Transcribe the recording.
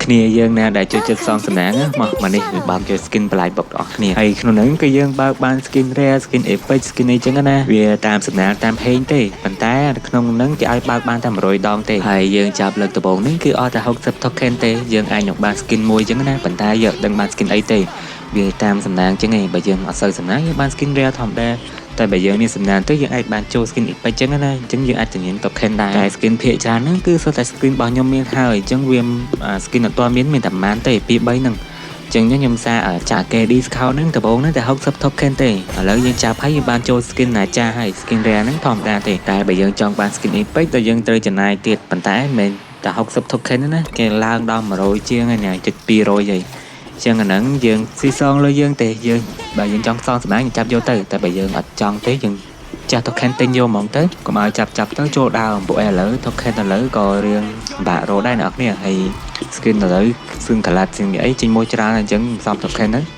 គ្នាយើងណាដែលចូលចិត្តសងសំណាងមកមកនេះគឺបើកយក skin បន្លាយបុកទាំងអស់គ្នាហើយក្នុងហ្នឹងគឺយើងបើកបាន skin rare, skin epic, skin អីចឹងណាវាតាមសំណាងតាមហេងទេប៉ុន្តែក្នុងហ្នឹងគេឲ្យបើកបានតែ100ដងទេហើយយើងចាប់លើកដំបូងនេះគឺអស់តែ60 token ទេយើងអាចនឹងបាន skin មួយចឹងណាប៉ុន្តែយើងអត់ដឹងបាន skin អីទេវាតាមសំណាងចឹងឯងបើយើងអត់សូវសំណាងយើងបាន skin rare ធម្មតាតែបើយើងមានសំណាងទៅយើងអាចបានចូល skin epic ចឹងណាអញ្ចឹងយើងអាចជំនាញ token ដែរតែ skin ភាគច្រើនហ្នឹងគឺសុទ្ធតែ skin របស់ខ្ញុំមានហើយអញ្ចឹងវា skin អត់ទាន់មានមានតែប៉ុន្មានទេ2 3ហ្នឹងចឹងខ្ញុំសារចាក់គេ discount ហ្នឹងដំបូងហ្នឹងតែ60 token ទេឥឡូវយើងចាប់ហើយយើងបានចូល skin ណាចាហើយ skin rare ហ្នឹងធម្មតាទេតែបើយើងចង់បាន skin epic តើយើងត្រូវចំណាយទៀតប៉ុន្តែមិនមែនតែ60 token ទេណាគេឡើងដល់100ជាងហើយណាជិត200ហើយចឹងអាហ្នឹងយើងស៊ីសងលើយើងទេយើងបើយើងចង់សងសំណាងយើងចាប់យកទៅតែបើយើងអត់ចង់ទេយើងចាស់ token ទិញយកហ្មងទៅកុំឲ្យចាប់ចាប់ទៅចូលដើមពួកឥឡូវ token ឥឡូវក៏រៀងពិបាករកដែរអ្នកនរគ្នាហើយ skin ឥឡូវ skin កាឡាត់ skin អីចេញមួយច្រើនអញ្ចឹងសំ token ហ្នឹង។